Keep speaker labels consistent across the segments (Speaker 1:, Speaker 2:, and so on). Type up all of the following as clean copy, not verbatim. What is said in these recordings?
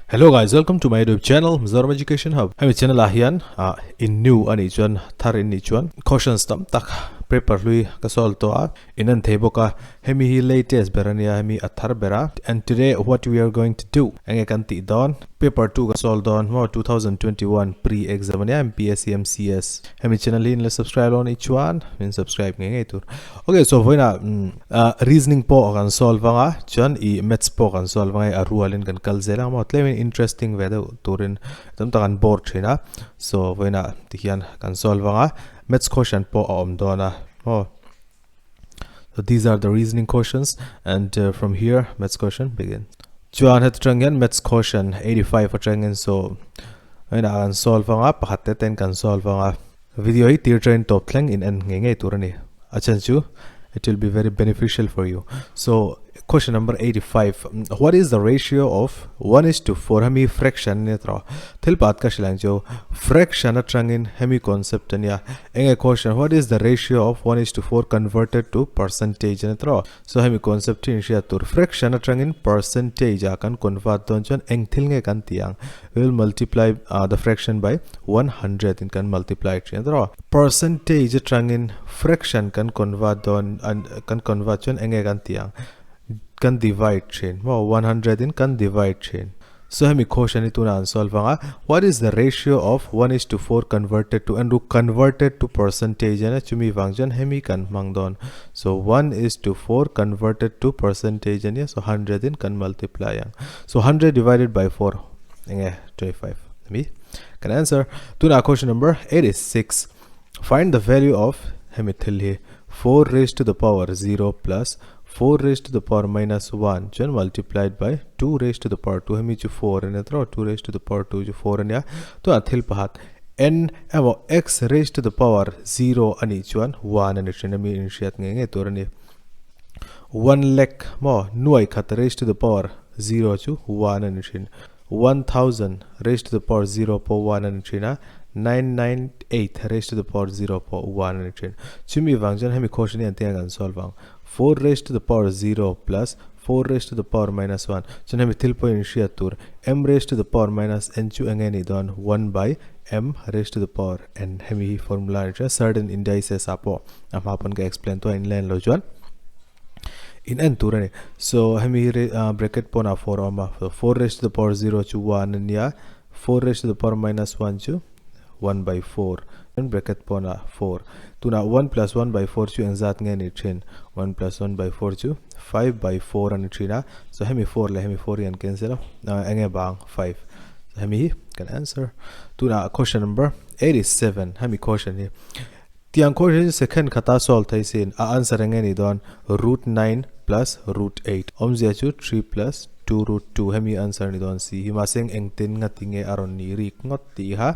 Speaker 1: Hello guys, welcome to my YouTube channel Mizoram Education Hub. Hemi channel ah hian ah in new ani chuan thar in ni chuan questions tam tak paper hlui ka solve tawh a in en thei bawk a hemi hi latest ber ania hemi a thar ber a and today what we are going to do enge kan tih dawn paper 2 ka solve dawn maw 2021 pre exam ania MPSC MCS hemi channel hi in la subscribe lo ni chuan min subscribe ngei ngei tur okay so vawiinah Reasoning pawh kan solve anga chuan ih maths pawh kan solve anga a rualin kan kal zel ang maw tlemin interesting ve deuh turin tam tak an bore thin a so vawiinah tihian kan solve anga maths question pawh a awm dawn a maw so these are the reasoning questions and from here maths question begin chuan heti tang hian maths question 85 atangin so vawiinah kan solve anga pakhat te ten kan solve anga Video hi tir train tawp thleng in en ngei ngei tur a ni. A chhan chu it will be very beneficial for you. So question number 85 what is the ratio of 1 is to 4 hemi fraction ania tawh thil pat ka hrilh ang chu fraction atangin hemi concept ania enge question what is the ratio of 1 is to 4 converted to percentage ania tawh so hemi concept hi in hriat tur fraction atangin percentage ah kan convert dawn chuan eng thil nge kan tih ang We will multiply the fraction by 100 in kan multiply thin a Percentage atangin fraction kan convert dawn kan convert chuan enge kan tih ang kan divide thin maw 100 in kan divide thin so hemi question hi tunah an solve anga what is the ratio of 1 is to 4 converted to and converted to percentage ania chumi vang chuan hemi kan hmang dawn so 1 is to 4 converted to percentage ania so 100 in kan multiply ang So 100 divided by 4 enge 25 mi kan answer tuna question number 86 find the value of hemi thil hi 4 raised to the power 0 plus 4 raised to the power minus 1 chuan multiplied by 2 raised to the power 2 hemi chu 4 ania tawh 2 raised to the power 2 chu 4 ania tuna thil pahat n emaw x raised to the power 0 anih chuan 1 ani thin ami inhriat ngei ngei tur ani 1 lakh maw nuai khat raised to the power 0 chu 1 a ni thin. 1000 raised to the power 0 pawh 1 a ni thin a, 998 raised to the power 0 pawh 1 a ni thin. Chumi vang chuan hemi question hi an tinga kan solve ang. 4 raised to the power 0 plus 4 raised to the power minus 1 chuan hemi thil pawh in hriat tur m raised to the power minus n chu enge nih dawn 1 by m raised to the power n hemi hi formula a ni thin a, certain indices ah pawh a hma pawn ka explain tawh a inline lo chuan in en tur a ni so hemi hi bracket pawn ah 4 a awm a so 4 raised to the power 0 chu 1 a nia 4 raised to the power minus 1 chu 1 by 4 chuan bracket pawn ah 4 tunah 1 plus 1 by 4 chu engzat nge ni thin 1 plus 1 by 4 chu 5 by 4 a ni thin a so hemi 4 leh hemi 4 hi an cancel a enge bang 5 so hemi hi kan answer tunah question number 87 hemi question hi Tiang khaw hi second khata solve thei sin a answer enge ni dawn root 9 plus root 8 awmzia chu 3 plus 2 root 2 hemi answer ni dawn si hi mahse engtin nga tinge a rawn ni rik ngawt tih kha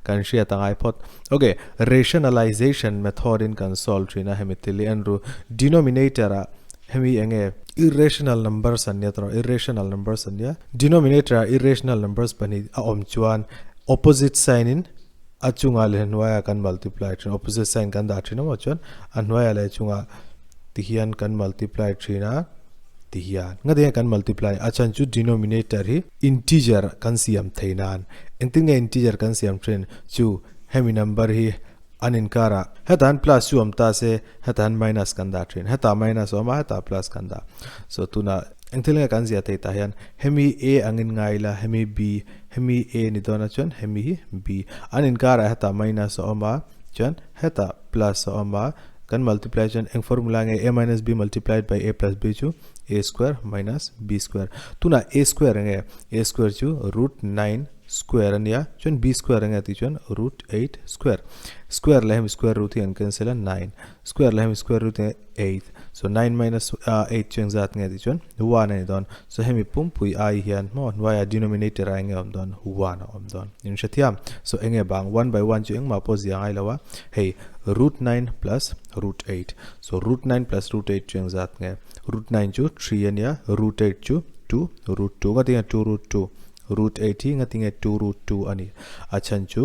Speaker 1: kan hriat a ngai phawt ok rationalization method in kan solve thin a hemi thil hi en ru denominator ah hemi enge irrational numbers an nia tawh irrational numbers an nia denominator ah irrational numbers pahnih a awm chuan opposite sign in A chungah leh hnuaiah kan multiply thin, opposite sign kan dah thin emaw chuan a hnuaiah leh chungah ti hian kan multiply thin a, ti hian. Nga tinge kan multiply? A chhan chu denominator hi integer kan siam thei nan. Engtin nge integer kan siam thin? Chu hemi number hi an inkarah hetah hian plus chu awm ta se hetah hian minus kan dah thin. Hetah minus a awm a, hetah plus kan dah. So tunah engthil nge kan ziah theih tah hian hemi a angin ngai ila hemi b Hemi A ni dawn a chuan hemi hi B. An inkarah hetah minus a awm a, chuan hetah plus a awm a, kan multiply chuan eng formula nge A minus B multiplied by A plus B chu A square minus B square. Tunah A square enge? A square chu root 9 square a nia, chuan B square enge tih chuan root 8 square. Square leh hemi square root hi an cancel a, 9. Square leh hemi square root hi 8. So 9 minus 8 chu engzat nge tih chuan 1 a ni dawn. So hemi pumpui ai hian maw hnuaiah denominator ah enge awm dawn 1 a awm dawn. In hre thiam. So enge bang 1 by 1 chu engmah pawh zia ngai lo a. Hei root 9 plus root 8. So root 9 plus root 8 chu engzat nge? Root 9 chu 3 a nia, root 8 chu 2 root 2. Ngatinge 2 root 2? Root 8 hi ngatinge 2 root 2 a ni? A chhan chu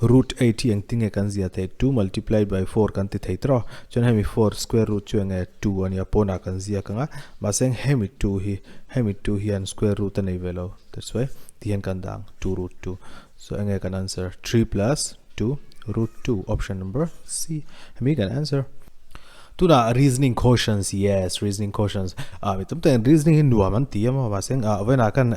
Speaker 1: Root 8 hi engtin nge kan ziah theih? 2 multiplied by 4 kan ti thei tawh a, chuan hemi 4 square root chu enge 2 a nia, pawnah kan ziak ang a, mahse hemi 2 hi, hemi 2 hian square root a nei ve lo, that's why ti hian kan dah ang, 2 root 2. So enge kan answer? 3 plus 2 root 2, option number C. Hemi kan answer. Tunah reasoning questions, yes, reasoning questions. Ah, mi tam takin reasoning hi nuam an ti a maw, mahse ah vawiinah khan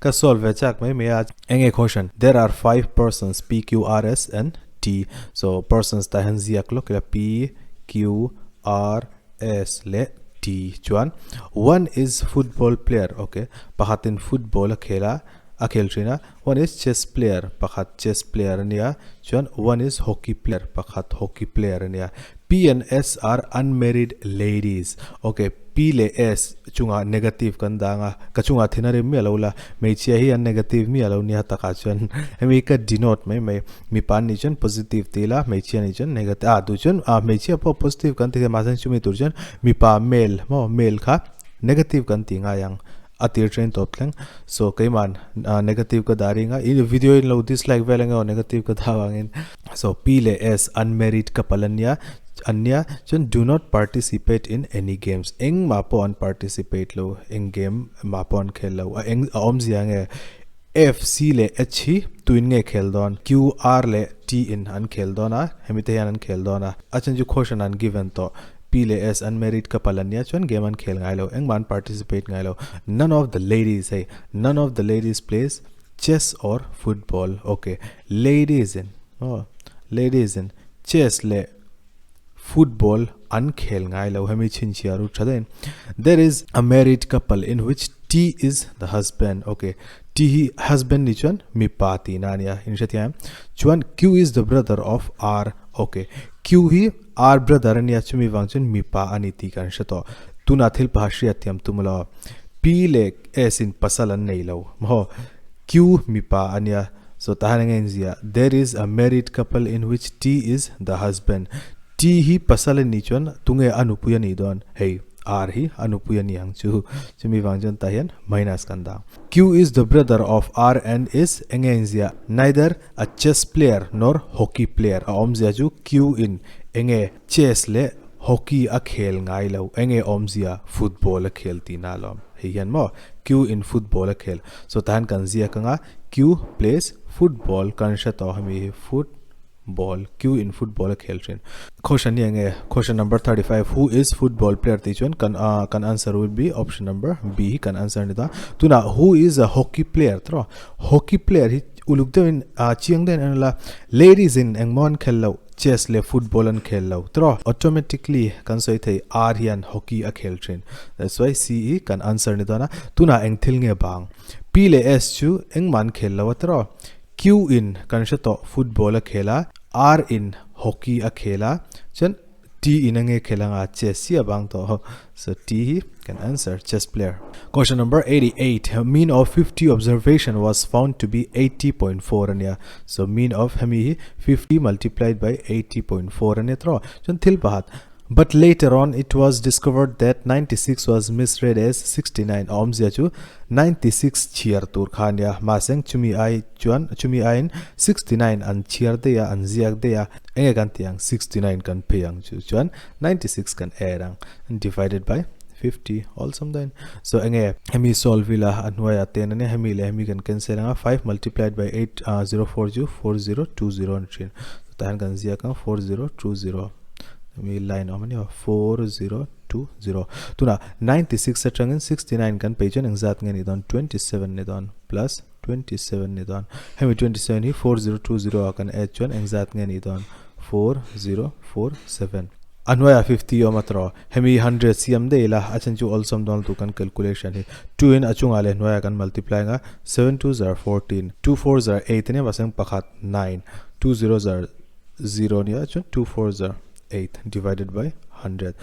Speaker 1: ka solve ve chak mai mai a. Enge question? There are five persons P, Q, R, S and T. So persons tah hian ziak lawk ila P, Q, R, S leh T chuan one is football player, okay, pakhatin football a khel a, a khel thin a, one is chess player, pakhat chess player a nia, chuan one is hockey player, pakhat hockey player a nia. P and S are unmarried ladies, okay, P leh S chungah negative kan dang a, ka chungah thin a rim miah lo la, hmeichhia hi an negative miah lo nia takah chuan hemi ka denote mai mai, mipa an nih chuan positive ti ila, hmeichhia nih chuan negative, ah duh chuan ah hmeichhia pawh positive kan ti thei mahse chumi tur chuan mipa male maw male kha negative kan ti ngai ang a tir train tawp thleng, so keiman negative ka dah ring a, i video in lo dislike vel ange aw negative ka dah vangin, so P leh S unmarried couple an nia, an nia chuan do not participate in any games engmah pawh an participate lo eng game mah pawh an khel lo a eng a awmzia nge F C leh H hi tuin nge khel dawn Q R leh T in an khel dawn a hemi te hian an khel dawn a a then chu question an given tawh P leh S unmarried couple an nia chuan game an khel ngai lo engmah an participate ngai lo none of the ladies hei none of the ladies plays chess or football ok ladies in aw ladies in chess leh football an khel ngai lo hemi chhinchhiah ru tha daih there is a married couple in which T is the husband ok T hi husband ni chuan mipa tihna a nia in hrethiam em chuan Q is the brother of R ok Q hi R brother a nia chumi vang chuan mipa a ni tih kan hre tawh tunah thil paha hriatthiam tum lo P leh S in pasal an nei lo maw Q mipa a nia So tahan enge inzia there is a married couple in which T is the husband T hi pasal a nih chuan tunge a nupui a nih dawn hei R hi a nupui a ni ang chu chumi vang chuan tah hian minus kan dah Q is the brother of R and is enge inzia neither a chess player nor hockey player a awmzia chu Q in enge chess leh hockey a khel ngai lo enge awmzia football a khel tihna alawm hei hian maw Q in football a khel so tah hian kan ziak anga Q plays football kan hre tawh hemi hi football Q in football a khel thin. Question hi enge question number 35 who is football player tih chuan kan ah kan answer will be option number B hi kan answer a ni ta. Tunah who is a hockey player tawh hockey player hi uluk deuhin ah chiang deuhin en ila ladies in engmaw an khel loh chess leh football an khel lo tawh automatically kan sawi thei R hian hockey a khel thin that's why C hi kan answer a ni dawn a tunah eng thil nge bang. P leh S chu engmah an khel lo a tiraw? Q in kan hre tawh football a khel a, R in hockey a khel a, chuan T in a nge khel anga chess hi a bang tawh. So T hi kan answer chess player. Question number 88 Mean of 50 observation was found to be 80.4 a nia. So mean of hemi hi 50 multiplied by 80.4 a nia tiraw? Chuan thil pakhat But later on it was discovered that 96 was misread as 69 a awmzia chu 96 chhiar tur kha a nia, mahse chumi ai chuan chumi aiin 69 an chhiar daih a, an ziak daih a, enge kan tih ang 69 kan phei ang chu chuan 96 kan add ang divided by 50 awlsam dahin so enge hemi solve ila a hnuaiah ten a nia hemi leh hemi kan cancel ang a 5 multiplied by 8 04 chu 4020 a ni thin so tah hian kan ziak ang 4020. Mi line awm ania 4020 tuna 96 atangin 69 kan pei chuan engzat nge ni dawn 27 ni dawn plus 27 ni dawn hemi 27 hi 4020 a kan add chuan engzat nge ni dawn 4047 a hnuaiah 50 awm a tawh hemi 100 siam daih ila a then chu awlsam dawn lutuk kan calculation hi 2 in a chungah leh hnuaiah kan multiply anga 7 2 zar 14 2 4 zar 8 ania mahse pakhat 9 2 0 zar 0 nia chuan 2 4 zar 8 divided by 100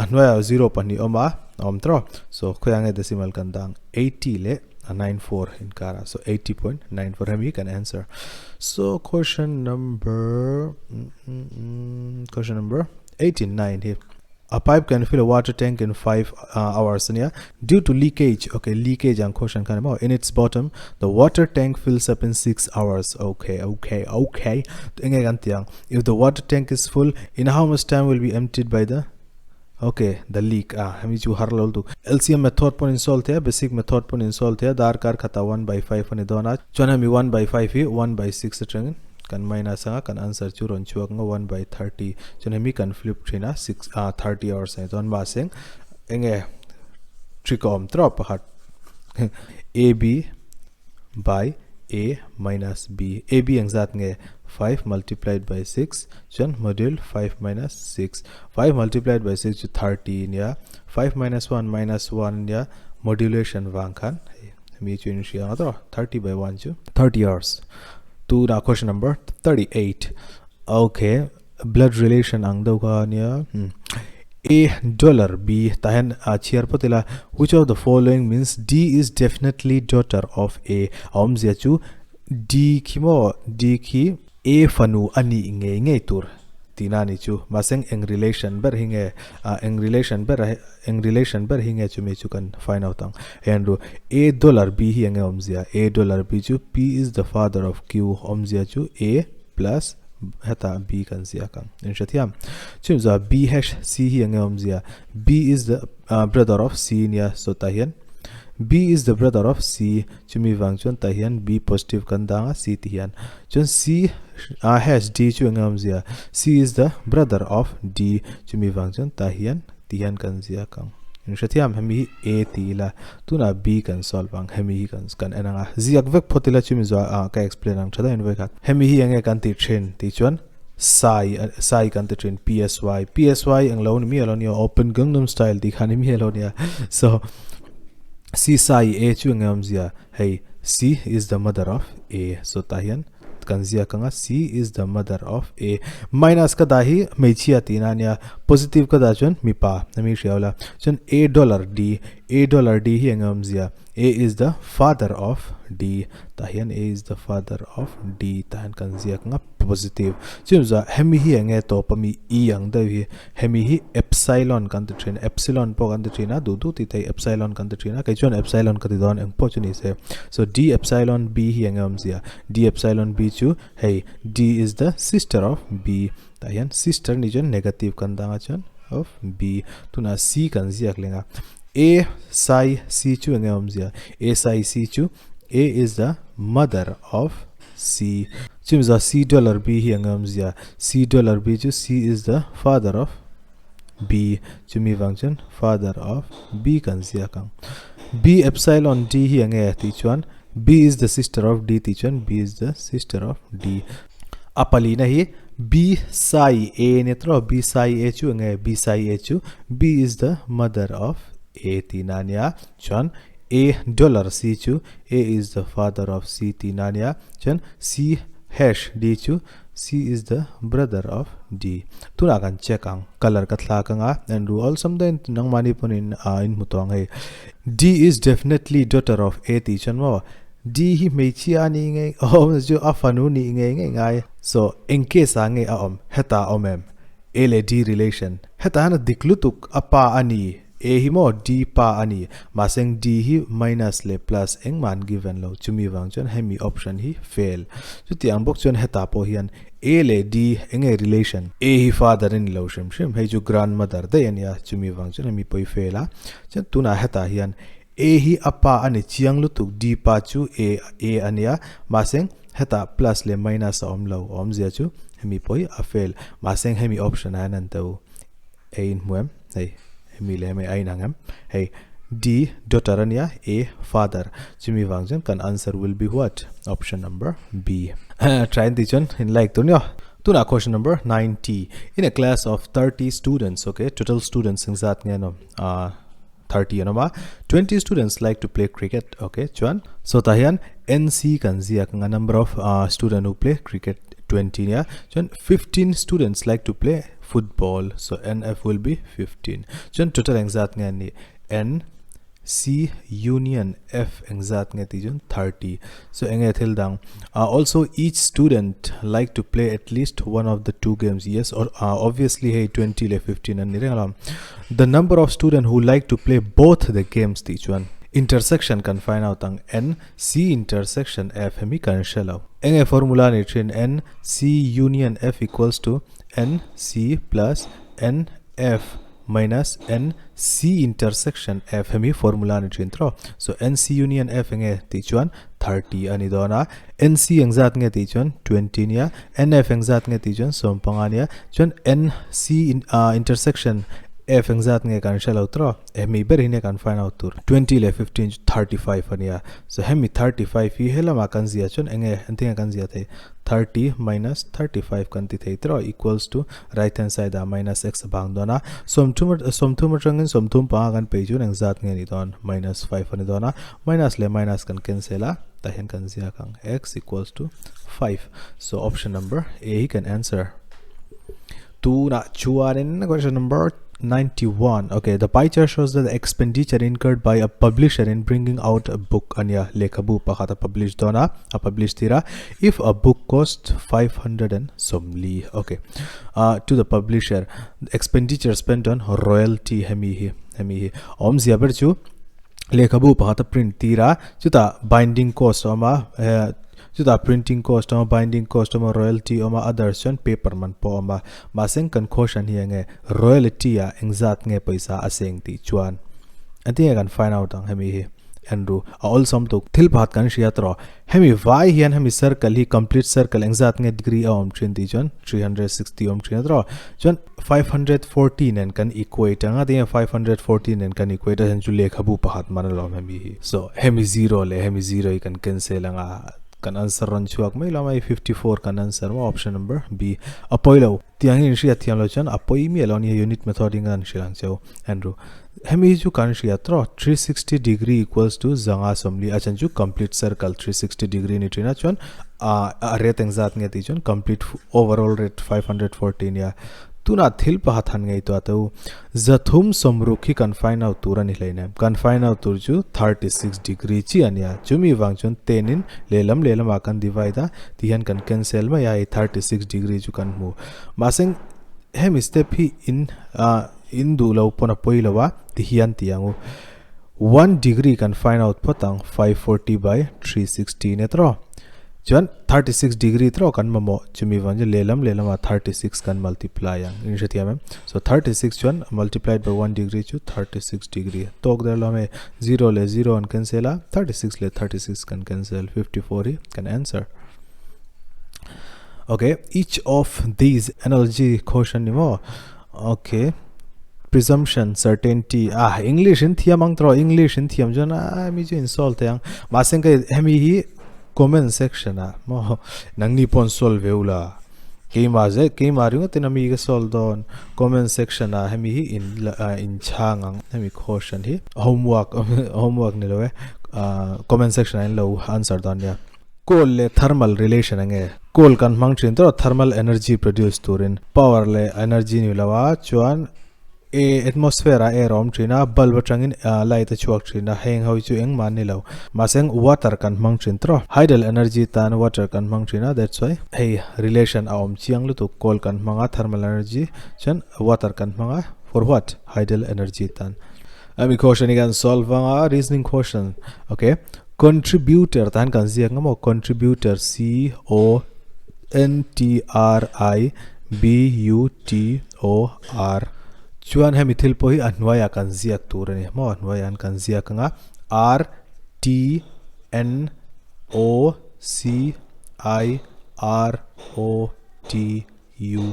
Speaker 1: a hnuaiah 0 pahnih awm a awm tawh so khawiah nge decimal kan dang 80 leh a 94 inkar ah so 80.94 hemi kan answer so question number question number 89 hi. A pipe can fill a water tank in 5 hours ania. Due to leakage, okay, leakage ang question khan maw, in its bottom, the water tank fills up in 6 hours. Okay, okay, okay. Enge kan tiang. If the water tank is full, in how much time will be emptied by the okay, the leak. Ah, hemi chu har lo lutuk. LCM method pawn in solve thei a, basic method pawn in solve thei a, darkar khata 1 by 5 ani dawn a. Chuan hemi 1 by 5 hi 1 by 6 atangin kan minus anga kan answer chu rawn chhuak anga 1 by 30. Chuan hemi kan flip thin a, 6 ah 30 hours ani dawn. Mahse enge trick a awm tawp pakhat AB by A minus B. AB eng zat nge? 5 multiplied by 6 chuan module 5 minus 6. 5 multiplied by 6 chu 30 ania. 5 minus 1 minus 1 ania. Modulation vang khan hei hemi chu in hria ang tawh 30 by 1 chu 30 hours. Tuna question number 38. Okay. Blood relation ang deuh kha ania. A dollar B tah hian a chhiar phawt ila which of the following means D is definitely daughter of A a awmzia chu D khi maw D khi A fanu a nih ngei ngei tur tihna a ni chu mahse eng relation ber hi nge ah eng relation ber eng relation ber hi nge chumi chu kan find out ang hei an ru A dollar B hi enge awmzia A dollar B chu P is the father of Q awmzia chu A plus hetah B kan ziak ang in hre thiam. Chumi zawh B hash C hi enge awmzia B is the brother of C nia so tah hian B is the brother of C chumi vang chuan tah hian B positive kan dang a C ti hian chuan C hash D chu enge awmzia C is the brother of D chumi vang chuan tah hian ti hian kan ziak ang. In hre thiam hemi hi A ti ila tunah B kan solve ang hemi hi kan kan en ang a ziak vek phawt ila chumi zuah ah ka explain ang tha deuhin vawikhat hemi hi enge kan tih thin tih chuan sai sai kan ti thin PSY PSY eng lo ni miah lo nia open gangnam style tih kha ni miah lo nia so C sai A chu enge awmzia hei C is the mother of A so tah hian Kan ziak anga C is the mother of A. Minus ka dah hi hmeichhia tihna ania, positive ka dah chuan mipa hemi hria ula. Chuan A dollar D, A dollar D hi enge awmzia? A is the father of D. Tah hian A is the father of D tah hian kan ziak anga positive. Chumi zawh hemi hi enge tawp ami E ang deuh hi. Hemi hi epsilon kan ti thin, epsilon pawh kan ti thin a, duh duh tih theih epsilon kan ti thin a, kei chuan epsilon ka ti dawn eng pawh chu ni se. So D epsilon B hi eng nge awmzia? D epsilon B chu hei D is the sister of B tah hian sister ni chuan negative kan dang a chuan of B tunah C kan ziak leng a. A psi C chu eng nge awmzia? A psi C chu A is the mother of C. Chimza C dollar B hi eng awmzia? C dollar B chu C is the father of B. Chumi vang chuan father of B kan ziak ang. B epsilon D hi eng nge tih chuan B is the sister of D tih chuan B is the sister of D. A palina hi B psi A nia tawh B psi A chu eng nge? B psi A chu B is the mother of A tihna ania. Chuan A dollar C chu A is the father of C tihna a nia. Chuan C hash D chu C is the brother of D. Tunah kan check ang. Colour ka thlak anga en ru awlsam deuhin nangmahni pawhin a inhmu tawh ang hei. D is definitely daughter of A tih chuan maw D hi hmeichhia a nih ngei awm chu a fanu nih ngei ngei ngai. So eng case ah nge a awm? Hetah a awm em? A leh D relation. Hetah hian a dik lutuk a pa a ni. A hi maw D pa a ni. Mahse eng D hi minus leh plus engmah an given lo. Chumi vang chuan hemi option hi fail. Chuti ang bawk chuan hetah pawh hian A leh D enge relation? A hi father a ni lo hrim hrim. Hei chu grandmother daih a nia. Chumi vang chuan hemi pawh hi fail a. Chuan tunah hetah hian A hi a pa a ni chiang lutuk. D pa chu A A a nia. Mahse hetah plus leh minus a awm lo. A awmzia chu hemi pawh hi a fail. Mahse hemi option ah hian an teu. A in hmu em hei hemi leh hemi a inang em hei D daughter a nia A father chumi vang chuan kan answer will be what option number B try an tih chuan in like tur nia tunah question number 90 in a class of 30 students okay total students eng zat nge an awm ah 30 an awm a 20 students like to play cricket okay chuan so tah hian NC kan ziak ang a number of uh, student who play cricket 20 nia chuan 15 students like to play football so NF will be 15 chuan total engzat nge ni N C union F engzat nge tih chuan 30. So enge thil dang. Also each student like to play at least one of the two games. Yes, or obviously hei 20 leh 15 an ni reng alawm. The number of student who like to play both the games tih chuan intersection kan find out ang N C intersection F hemi kan hre lo. Enge formula ni thin N C union F equals to N C plus N F minus N C intersection F hemi formula ni thin tro. So N C union F enge tih chuan 30 a ni dawn a. N C engzat nge tih chuan 20 nia. N F engzat nge tih chuan 15 nia. Chuan N C intersection F engzat nge kan hre lo tro. Hemi ber hi nia kan find out tur. 20 leh 15 chu 35 a nia. So hemi 35 hi helamah kan zia chuan enge engtin nge kan zia thei? 30 minus 35 kan ti thei tiraw equals to right hand side ah minus x a bang dawn a sawmthum sawmthum atangin sawmthum panga kan pei chuan engzat nge ni dawn minus 5 a ni dawn a minus leh minus kan cancel a tah hian kan ziak ang x equals to 5 so option number A hi kan answer tunah chuanin question number 91 okay the pie chart shows that the expenditure incurred by a publisher in bringing out a book ania lehkhabu pakhat a publish dawn a a publish tir a if a book cost 500 and sawmli okay uh, to the publisher expenditure spent on royalty hemi hi hemi hi awmzia ber chu lehkhabu pakhat a print tir a chutah binding cost a awm a eh chutah printing cost a awm a binding cost a awm a royalty a awm a others chuan paper man pawh a awm a mahse kan caution hi enge royalty ah engzat nge pawisa a seng tih chuan engtin nge kan find out ang hemi hi Andrew a awlsam tuk thil pakhat kan hria tawh hemi vai hian hemi circle hi complete circle engzat nge degree a awm thin tih chuan 360 awm thin a tawh chuan 540 nen kan equate anga tinge 540 nen kan equate a chu lehkhabu pakhat man alawm hemi hi so hemi zero leh hemi zero hi kan cancel anga kan answer rawn chhuak mai lo mai 54 kan answer maw option number B a pawi lo tiang hi in hriat thiam lo chuan a pawi miah lo ania unit method in kan hrilh ang cheu Andrew hemi hi chu kan hria tawh 360 degree equals to zanga sawmli a chan chu complete circle 360 degree ni thin a chuan a rate engzat nge tih chuan complete overall rate 540 nia tuna thil pakhat han ngei tuah teu zathum sawmruk hi kan find out tur a ni hleinem kan find out tur chu 36 degree chi a nia chumi vang chuan 10 in lehlam lehlamah kan divide a ti hian kan cancel mai a hei 36 degree chu kan hmu mahse hemi step hi in In duh lo pawn a pawi lo a, ti hian ti ang u. One degree kan find out phawt ang, 540 by 360 nia tawh. Chuan 36 degree tawh kan mamawh, chumi vang chu lehlam lehlamah 36 kan multiply ang. In hrethiam em? So 36 chuan multiplied by one degree chu 36 degree. Tawk der lo hmei, zero leh zero an cancel a, 36 leh 36 kan cancel, 54 hi kan answer. Okay, each of these analogy quotient ni maw? Okay. Presumption, certainty. Ah, English in thiam ang tro English in thiam chuan ah mi chu in solve thei ang. Mahse ka hemi hi comment section ah mo nangni pawn solve ve ula. Keima ze keima ringawt in ami ka solve dawn. Comment section ah hemi hi in in chhang ang hemi question hi homework homework ni lo e. Comment section ah in lo answer dawn nia. Coal leh thermal relation enge? Coal kan hmang thin tawh thermal energy produce turin power leh energy ni lo a chuan e atmosphere ah air a awm thin a bulb atangin light a chhuak thin a heng ho hi chu engmah an ni lo mahse water kan hmang thin tawh hydel energy tan water kan hmang thin a that's why hei relation a awm chiang lutuk coal kan hmang a thermal energy chuan water kan hmang a for what hydel energy tan Ami question hi kan solve anga reasoning question okay contributor tan kan ziak nga maw contributor c o n t r i b u t o r chuan hemi thil pawh hi a hnuaiah kan ziak tur a ni maw a hnuaiah an kan ziak anga r t n o c i r o t U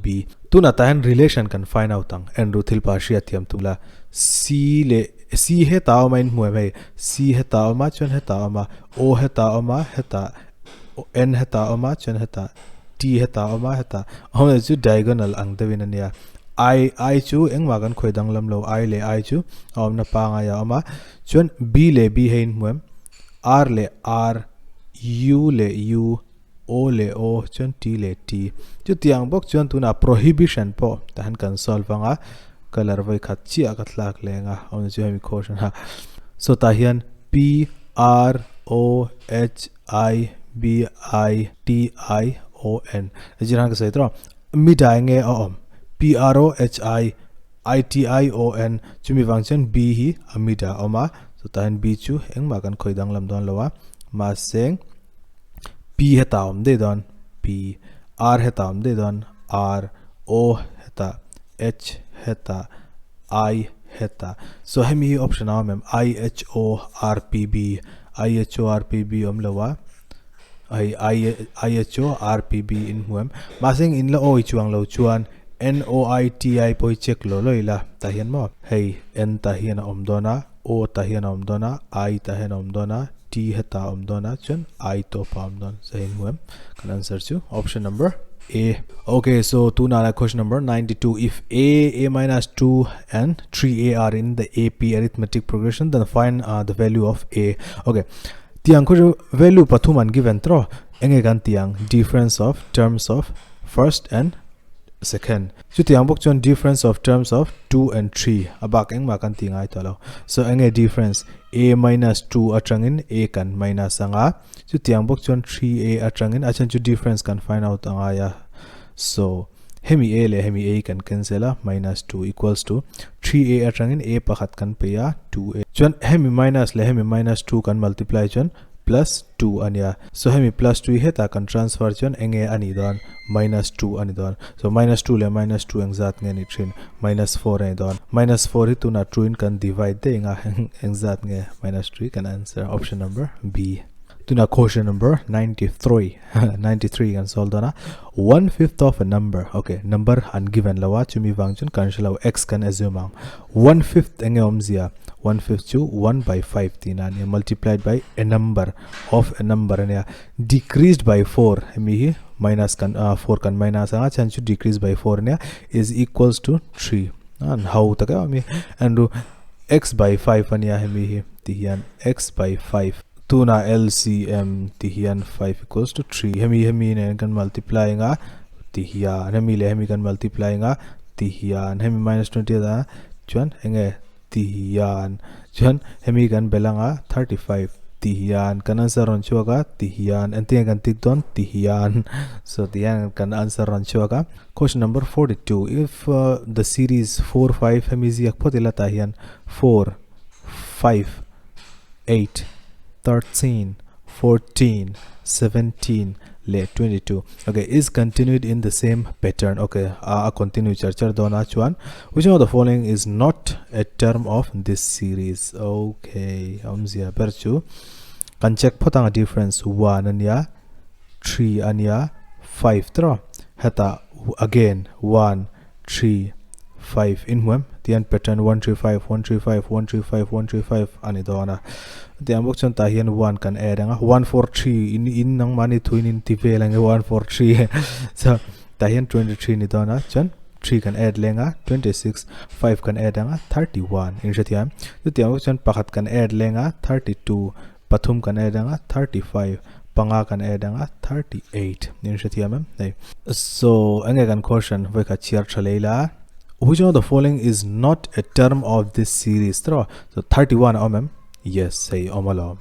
Speaker 1: B Tunah tah hian relation kan find out ang Andrew thil pa hriat thiam tum la C leh C hetah a awm a in hmu em hei C hetah a awm a chuan hetah a awm a O hetah a awm a hetah N hetah a awm a chuan hetah T hetah a awm a hetah a awm chu diagonal ang deuhin a nia I I chu engmah kan khawi danglam lo I leh I chu a awmna pangai a awm a chuan B leh B hei in hmu em R leh R U leh U O leh O chuan T leh T. Chutiang bawk chuan tunah prohibition pawh tah hian kan solve anga colour vawi khat chiah ka thlak leng a awmna chu hemi quotient a. So tah hian P R O H I B I T I O N zir han ka sawi tawh a mid ah enge a awm P R O H I I T I O N chumi vang chuan B hi a mid ah a awm a so tah hian B chu engmah kan khawi danglam dawn lo a mahse P hetah a awm daih dawn P R hetah a awm daih dawn R O hetah H hetah I hetah so hemi hi option a awm em I H O R P B I H O R P B awm lo a hei I I H O R P B in hmu em mahse eng in la awi chuang lo chuan N O I T I pawh hi check lo lo ila tah hian maw hei N tah hian a awm dawn a O tah hian a awm dawn a I tah hian a awm dawn a T hetah a awm dawn a chuan I tawpah a awm dawn so hei in hmu em kan answer chu option number A. Okay so tunah lai question number 92 if A A minus 2 and 3A are in the AP arithmetic progression then find uh, the value of A. Okay tiang khu value pathum an given tro enge kan tiang difference of terms of first and second chutiang bawk chuan difference of terms of 2 and 3 a bak engmah kan ti ngai tawh lo so enge difference a minus 2 atangin a kan minus anga Chutiang bawk chuan 3a atangin a chhan chu difference kan find out a ngai a. So, hemi a leh hemi a kan cancel a, minus 2 equals to 3a atangin a pakhat kan pei a, 2a. Chuan hemi minus leh hemi minus 2 kan multiply chuan plus 2 a nia. So, hemi plus 2 hi hetah kan transfer chuan enge a nih dawn? Minus 2 a ni dawn. So, minus 2 leh minus 2 engzat nge ni thin? Minus 4 a ni dawn. Minus 4 hi tunah 2 in kan divide daih ang a, engzat nge minus 2 hi kan answer option number B. Tuna question number 93 93 kan solve dawn a one fifth of a number okay number an given lo a chumi vang chuan kan hre lo x kan assume ang one fifth enge awmzia one fifth chu 1 by 5 tihna ania multiplied by a number of a number ania decreased by 4 hemi hi minus kan uh, 4 kan minus anga chhan chu decrease by 4 ania is equals to 3 an ho taka ami and x by 5 ania hemi hi ti hian x by 5 tuna LCM ti hian 5 equals to 3 hemi hemi nen kan multiply anga ti hian hemi leh hemi kan multiply anga ti hian hemi minus 20 a chuan enge ti hian chuan hemi kan belh anga 35 ti hian kan answer rawn chhuak a ti hian engtin nge kan tik dawn ti hian so ti hian kan answer rawn chhuak a question number 42 if uh, the series 4 5 hemi ziak phawt ila tah hian 4 5 8 13 14 17 leh 22 okay is continued in the same pattern okay a a continue char char dawn a chuan which one of the following is not a term of this series okay awmzia ber chu kan check phawt ang a difference 1 ania 3 ania 5 tawh hetah again 1 3 5 in hmuam tian pattern 1 3 5 1 3 5 1 3 5 1 3 5 ani dawn a tiang bawk chuan tah hian 1 kan add anga 1 4 3 in in nangmahni thuin in ti vel ange 1 4 3 so tah hian 23 ni dawn a chuan 3 kan add leng a 26 5 kan add anga 31 in hrethiam chutiang bawk chuan pakhat kan add leng a 32 pathum kan add anga 35 panga kan add anga 38 nin hrethiam em hei so enge kan question voi kha chhiar tha lei la which one of the following is not a term of this series tro so 31 awm em yes hei awm alawm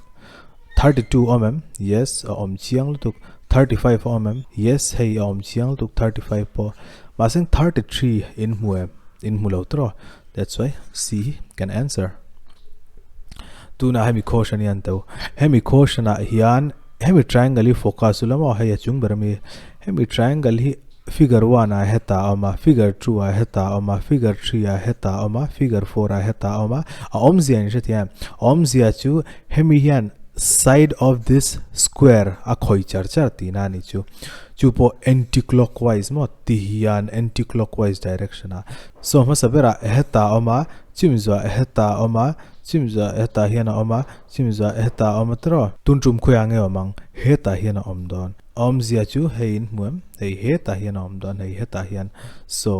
Speaker 1: 32 awm em yes a awm chiang lutuk 35 awm em yes hei a awm chiang lutuk 35 pawh mahse 33 in hmu em in hmu lo tro That's why C kan answer. Tuna hemi quotient hian to. Hemi quotient ah hian hemi triangle hi focus ula maw hei a chung ber ami. Hemi triangle hi figure 1 ah heta awm a, figure 2 ah heta awm a, figure 3 ah heta awm a, figure 4 ah heta awm a. A awmzia in hrethiam. Awmzia chu hemi hian side of this square a khawi char char tihna a ni chu. Chu pawh anti-clockwise maw ti hian anti-clockwise direction ah. Saw hmasa berah hetah a awm a, chimzuah hetah a awm a, chimzuah hetah hian a awm a, chimzuah hetah a awm a tiraw? Tun tum khawiah nge awm ang? Hetah hian a awm dawn. A awmzia chu hei in hmu em? Hei hetah hian a awm dawn, hei hetah hian. So,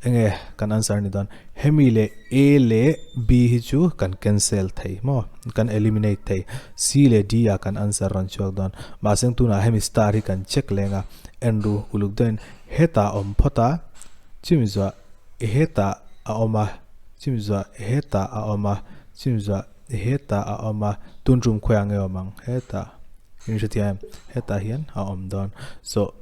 Speaker 1: enge kan answer ni dawn? Hemi leh A leh B hi chu kan cancel thei maw? Kan eliminate thei. C leh D ah kan answer rawn chhuak dawn. Mahse tunah hemi star hi kan check leng a, en ru uluk deuhin hetah a awm phawt a, Chimzuah hetah a awm a, chimzuah hetah a awm a, chimzuah Hetah a awm a, tun tum khawiah nge awm ang? Hetah, in hrethiam em? Hetah hian a awm dawn. So,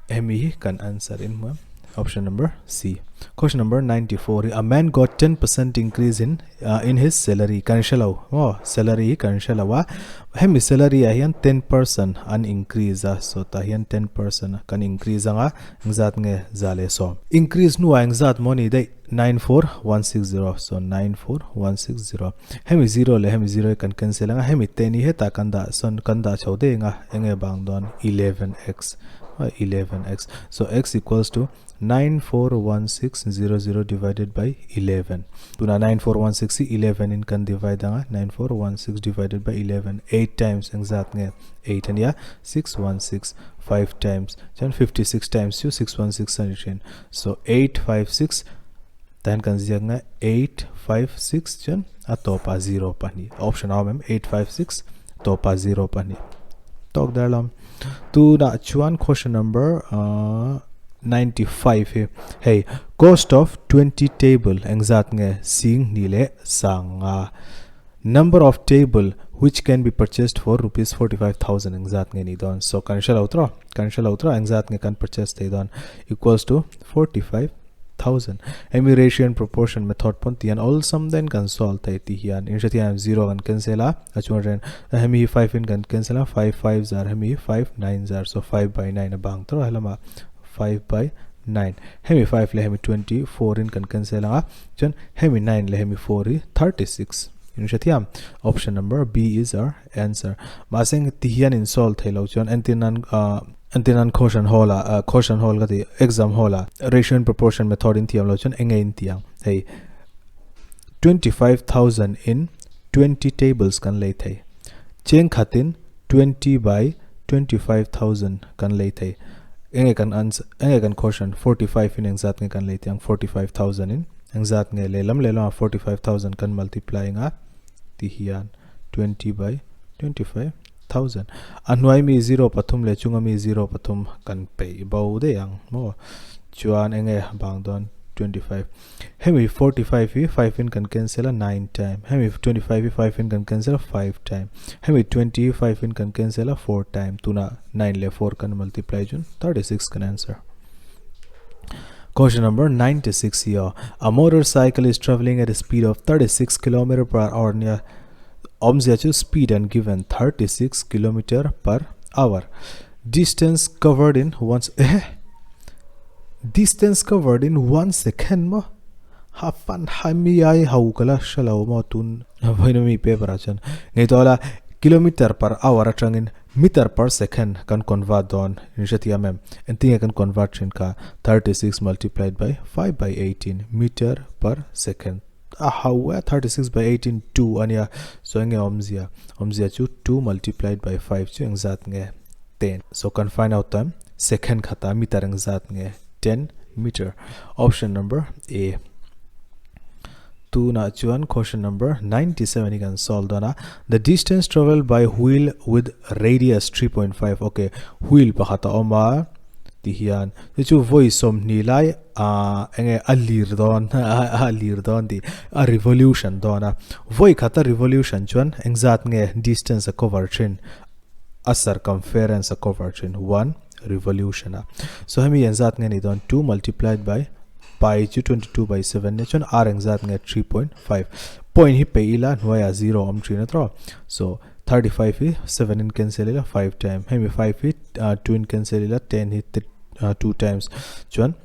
Speaker 1: hemi hi kan answer in hmu em? Option number C. Question number 94 hi, a man got 10% increase in uh, in his salary. Kan hre lo, maw? Salary hi kan hre lo a. Hemi salary ah hian 10% an increase a, so tah hian 10% kan increase anga, engzat nge 110. Increase hnuah engzat maw ni daih? 94160 so 94160 hemi 0 leh hemi 0 hi kan cancel anga hemi 10 hi hetah kan dah sawn kan dah chho daih anga enge bang dawn 11x 11x so x equals to 941600 divided by 11 tuna 9416 hi 11 in kan divide anga 9416 divided by 11 8 times engzat nge 8 ania 616 5 times chuan 56 times chu 616 ani thin So 856 tan kan ziak nga 856 chuan a tawpah 0 pahnih option a awm em 856 tawpah 0 pahnih tawk dar lam tunah chuan question number uh, 95 hi hei cost of 20 table engzat nge sing ni le sanga Number of table which can be purchased for rupees 45,000 engzat nge ni dawn so kan hre lo tawh kan hre lo tawh engzat nge kan purchase thei dawn equals to 45,000 hemi ratio and proportion method pawn tihian awlsam den kan solve thei ti hian in hre thiam 0 kan cancel a a chuan ren hemi hi 5 in kan cancel a 5 5 zar hemi hi 5 9 zar so 5 by 9 a bang tawh helama 5 by 9 hemi 5 leh hemi 24 in kan cancel anga Chuan hemi 9 leh hemi 4 hi 36 in hre thiam. Option number B is our answer. Mahse eng ti hian in solve thei lo chuan entir nan entir nan question hall ah question hall ka ti exam hall ah ratio and proportion method in thiam lo chuan enge in ti ang. Hei 25,000 in 20 tables kan lei thei. Cheng khatin 20 by 25,000 kan lei thei. Enge kan answer, enge kan question 45 in engzat nge kan lei tiang 45,000 in engzat nge lehlam lehlam ah 45,000 kan multiply anga ti hian 20 by 25,000 a hnuai mi 0 pathum leh chunga mi 0 pathum kan peih bo daih ang maw chuan enge bang dawn 25 Hemi 45 hi 5 in kan cancel a 9 time. Hemi 25 hi 5 in kan cancel a 5 time. Hemi 20 hi 5 in kan cancel a 4 time. Tuna 9 leh 4 kan multiply chun 36 kan answer. Question number 96 here. A motorcycle is traveling at a speed of 36 km per hour nia awmzia chu speed an given 36 km per hour. Distance covered in once eh Distance covered in one second maw? Ha fan ha mi ai ho ka la hre lo maw tun vawiin ami paper ah chuan ngei tawh la kilometer per hour atangin meter per second kan convert dawn in hrethiam em? Engtin nge kan convert thin kha 36 multiplied by 5 by 18 meter per second a ho e 36 by 18 2 ania so enge awmzia awmzia chu 2 multiplied by 5 chu engzat nge 10 so kan find out time Second khata meter engzat nge 10 meter. Option number A. Tunah chuan question number 97 hi kan solve dawn a. The distance traveled by wheel with radius 3.5. Okay, wheel pakhat a awm a ti hian chu chu vawi 20 lai a enge a lir dawn a lir dawn ti a revolution dawn a. Vawi khata revolution chuan engzat nge distance a cover thin a circumference a cover thin one revolution a so hemi engzat nge ni dawn 2 multiplied by pi chu 22 by 7 ne chuan r engzat nge 3.5 point hi pe ila hnuaiah 0 awm thin a tawh so 35 hi 7 in cancel ila 5 time hemi 5 hi 2 in cancel ila 10 hi 2 times chuan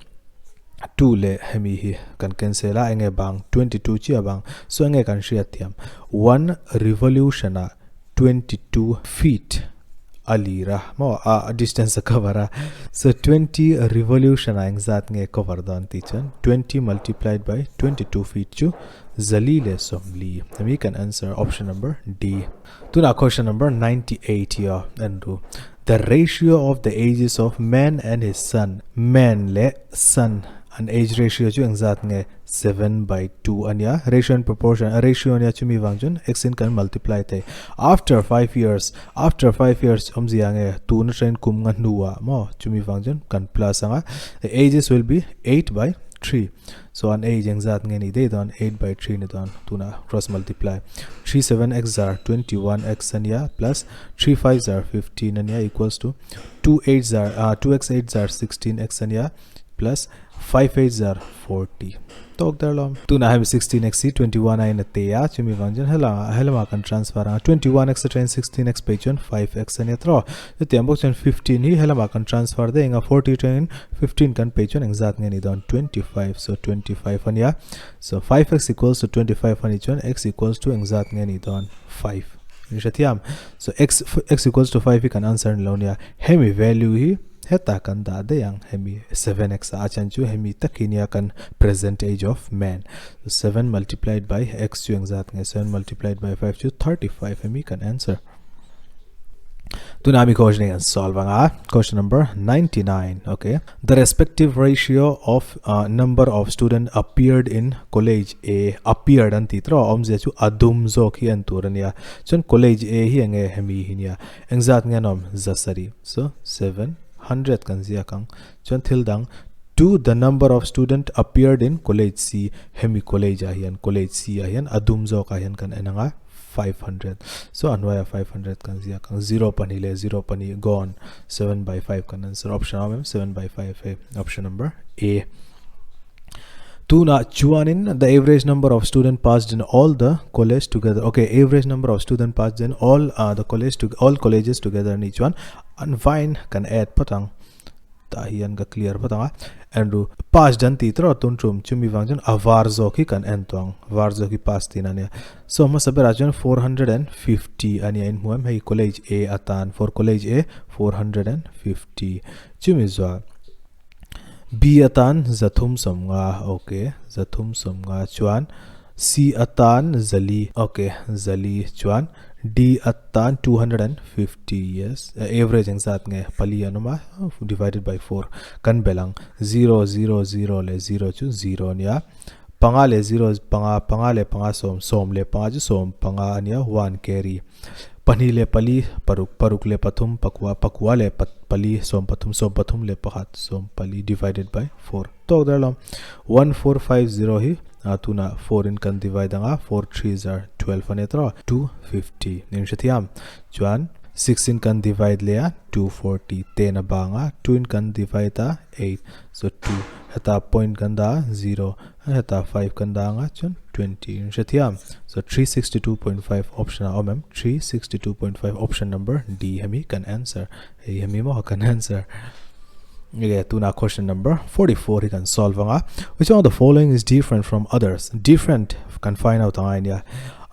Speaker 1: 2 leh hemi hi kan cancel a enge bang 22 chiah bang so enge kan hriat thiam one revolution ah 22 feet a lir a maw a distance a cover a so 20 revolution a engzat nge cover dawn tih chuan 20 multiplied by 22 feet chu zali leh sawmli hemi kan answer option number D tunah question number 98 hi a en ru the ratio of the ages of man and his son man leh son an age ratio chu engzat nge 7 by 2 ania ratio and proportion a ratio ania chumi wang chun x in kan multiply thei after 5 years after 5 years awmzia nge tun train kum nga hnuah maw chumi wang chun kan plus anga the ages will be 8 by 3. So an age engzat nge ni daih dawn 8 by 3 ni dawn tunah cross multiply 3 7 x zar 21 x ania plus 3 5 zar 15 ania equals to 2 8 zar uh, 2 x 8 zar 16 x ania plus 5 8 zar 40 tawk dar lawm tunah hemi 16 x hi 21 a in a te a chumi vang chuan helama helama kan transfer anga 21 x atangin 16 x phei chuan 5 x ania tawh Chutiang bawk chuan 15 hi helamah kan transfer daih eng a, 40 atangin 15 kan pei chuan engzat nge ni dawn 25, so 25 a nia. So 5x equals to 25 a nih chuan x equals to engzat nge ni dawn 5. In hre thiam. So x x equals to 5 hi kan answer ni lo nia. Hemi value hi hetah kan dah daih ang hemi 7x a a chan chu hemi tak hi nia kan present age of man. So 7 multiplied by x chu engzat nge 7 multiplied by 5 chu 35 hemi kan answer. Tuna mi question hi kan solve anga question number 99 okay the respective ratio of uh, number of student appeared in college A appeared an ti tro awmzia chu adum zawk hi an tur ania chuan college A hi enge hemi hi nia engzat nge an awm zasari so 700 kan ziak ang chuan thil dang to the number of student appeared in college C hemi college ah hian college C ah hian adum zawk ah hian kan en anga 500 so a hnuaiah 500 kan ziak ang 0 pahnih leh 0 pahnih gone 7 by 5 kan answer option a awm em 7 by 5 hei option number A tunah chuanin the average number of student passed in all the college together okay average number of student passed in all uh, the college to all colleges together ni chuan an vain kan add phawt ang Tah hian ka clear phawt ang a, Andrew pass dan tih tawrh tun tum chumi vang chuan a var zawk hi kan en tawh ang, var zawk hi pass tihna a nia. So hmasa berah chuan 450 a nia in hmu em hei college A atan for college A 450 chumi zuah B atan zathum sawmnga okay zathum sawmnga chuan C atan zali okay zali chuan D atan 250 yes average engzat nge pali an awm a divided by 4 kan belh ang 0 0 0 leh 0 chu 0 a nia panga leh 0 panga panga leh panga sawm sawm leh panga chu sawm panga a nia 1 carry pahnih leh pali paruk paruk leh pathum pakua pakua leh pali sawm pathum sawm pathum leh pakhat sawm pali divided by 4 tawk dar lo 1450 hi a tunah 4 in kan divide anga 4 3 zar 12 a nia tawh 250 nin hrethiam chuan 6 in kan divide leh a 240 ten a bang a 2 in kan divide a 8 so 2 heta point kan dah a 0 heta 5 kan dah anga chuan 20 in hrethiam so 362.5 option a awm em 362.5 option number D hemi kan answer Hei hemi maw kan answer. Okay, tuna question number 44 hi kan solve anga. Which one of the following is different from others? Different kan find out anga nia.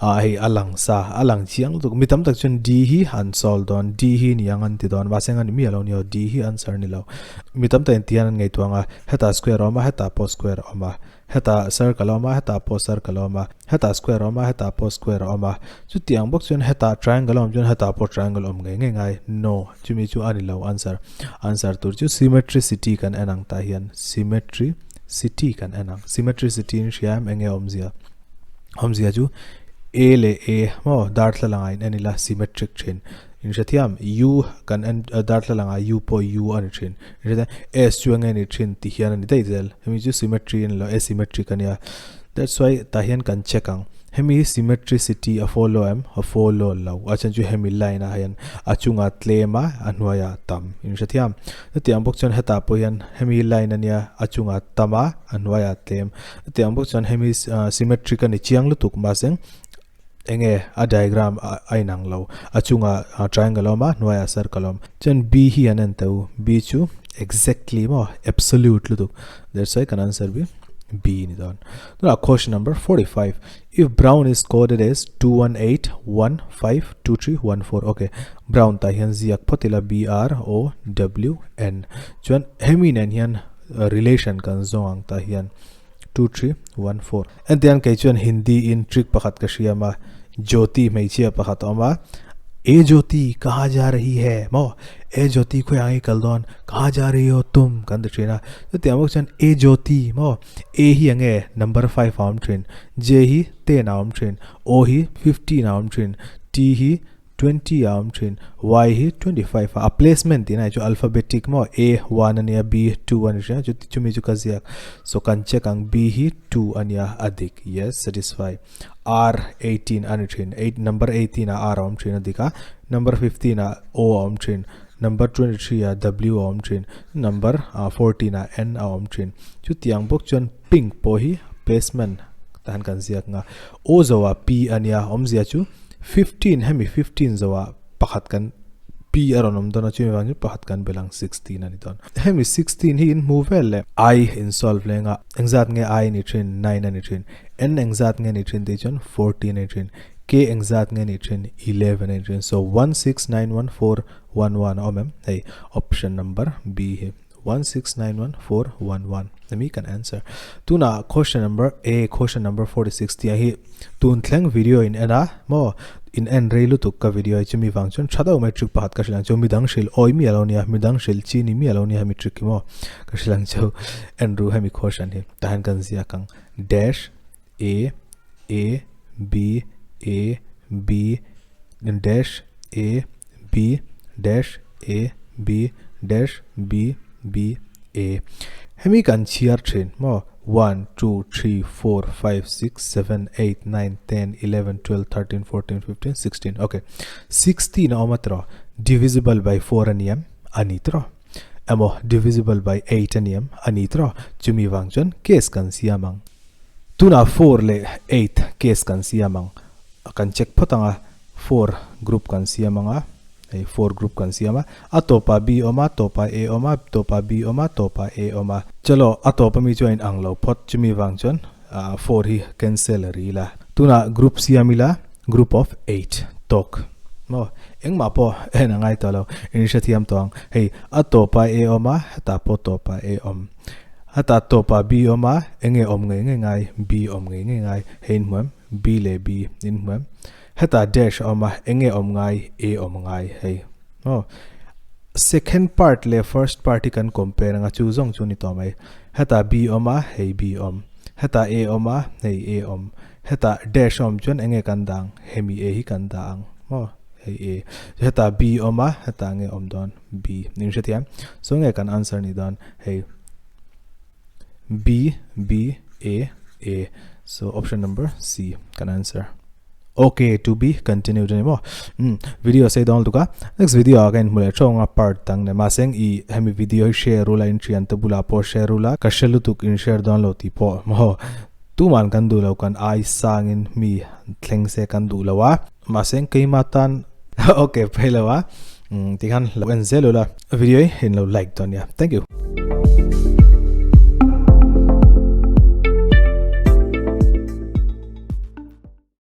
Speaker 1: A hei alang sa alang chiang tuk mi tam tak chuan D hi an solve don D hi niang an ti don mahse an mi alo nio D hi answer ni lo. Mi tam tak in tian an ngaihtuah anga heta square awm a heta pawh square awm a. Hetah circle a awm a, hetah pawh circle a awm a, hetah square a awm a, hetah pawh square a awm a. Chutiang bawk chuan hetah triangle a awm chuan hetah pawh triangle a awm ngei ngei ngai. No, chumi chu a ni lo answer. Answer tur chu symmetricity kan en ang tah hian symmetricity kan en ang. Symmetricity in hria em enge awmzia? Awmzia chu A leh A maw darthlalang ah in en ila symmetric thin. In hrethiam, U kan en darthlalang ah U pawh U a ni thin. In hrethiam, S chu enge ni thin tih hian a ni daih zel. Hemi chu symmetry a ni lo, asymmetric a nia. That's why tah hian kan check ang. Hemi hi symmetricity a follow em? A follow lo. A chhan chu hemi line ah hian a chunga tlem a, a hnuaiah tam. In hrethiam. Chutiang bawk chuan hetah pawh hian hemi line a nia, a chunga tam a, a hnuaiah tlem. Chutiang bawk chuan hemi symmetric a ni chiang lutuk mahse enge a diagram a inang lo a chungah triangle a awm a hnuaiah circle a awm chuan B hi an en teh u B chu exactly maw absolute lutuk that's why kan answer bi B ni dawn tunah question number 45 if brown is coded as 218152314 okay brown tah hian ziak phawt ila B R O W N chuan hemi nen hian relation kan zawng ang tah hian 2314. Entian kei chuan Hindi in trick pakhat ka hriam a, Jyoti hmeichhia pakhat a awm a, E Jyoti, kaha ja rahi hai? Maw? E Jyoti khawi ang i kal dawn? Kaha ja rahi ho tum? Kan ti thin a. Chutiang bawk chuan E Jyoti, maw? E hi enge number 5 a awm thin, J hi 10 a awm thin, O hi 15 a awm thin, T hi. 20 a awm thin. Y hi 25 a a placement tihna hi chu alphabetic maw A 1 ania B 2 ani hria chu chumi chu ka ziak. So kan check ang B hi 2 ania a dik yes satisfy. R 18 ani thin eight number 18 ah R a awm thin a dik a number 15 ah O a awm thin number 23 ah W a awm thin number 14 ah N a awm thin. Chutiang bawk chuan pink pawh hi placement tah hian kan ziak ang a O zo ah P ania awmzia chu 15 hemi 15 zo ah pakhat kan P a rawn awm dawn a chumi vang chu pakhat kan belh ang 16 a ni dawn. Hemi 16 hi in hmu vel leh I in solve leng a engzat nge I ni thin 9 a ni thin N engzat nge ni thin tih chuan 14 a ni thin K engzat nge ni thin 11 a ni thin so 1 6 9 1 4 1 1 a awm em hei option number B hi. 1691411 hemi kan answer tuna question number A question number 46 tia hi tun thleng video in en a mo in en rei lutuk ka video hi chumi wang chuan tha deuh mai trick pakhat ka hrilh ang chu midang hrilh awi mi alo nia midang hrilh chi ni mi alo nia hemi trick hi maw ka hrilh ang chu en ru hemi question hi tah hian kan ziak ang dash A A B A B dash A B dash A B dash B B A hemi kan chhiar thin maw 1 2 3 4 5 6 7 8 9 10 11 12 13 14 15 16 okay 16 a awm a tiraw divisible by 4 a ni em a ni tiraw emaw divisible by 8 a ni em a ni tiraw chumi vang chuan case kan siam ang tunah 4 leh 8 case kan siam ang Kan check phawt ang a, four group kan siam ang a, hei four group kan siam a, a tawpah B awm a, tawpah A awm a, tawpah B awm a, tawpah A awm a. Chalo, a tawp ami chu a in ang lo phawt, chumi vang chuan four hi cancel a ril a. Tunah group siam ila, group of eight tawk maw, engmah pawh en a ngai tawh lo, in hrethiam tawh ang. Hei a tawpah A awm a, hetah pawh tawpah A awm. Hetah tawpah B awm a, enge awm ngei ngei ngai, B awm ngei ngei ngai, hei in hmu em? B leh B in hmu em? Hetah dash a awm a, eng nge awm ngai? A awm ngai hei. Aw. Second part leh first part hi kan compare anga chu zawng chu ni tawh mai. Hetah B awm a, hei B awm. Hetah A awm a, hei A awm. Hetah dash a awm chuan eng nge kan dah ang? Hemi A hi kan dah ang. Maw? Hei A. Hetah B awm a, hetah nge awm dawn? B. Ning hrethiam? So nge kan answer ni dawn? Hei. B B A A so option number C kan answer okay to be continued ani mo um video sei dawn luka next video ah kan hmule thonga part tang ne ma seng i hemi video hi share rula in thian te bula pawh share rula ka hre lutuk in share dawn lo ti pawh mo tuman kan duh lo kan ai sangin mi thleng se kan duh lo a mahse keima tan okay phei lo a um tikhan lo en zel ula video hi in lo like dawn nia thank you.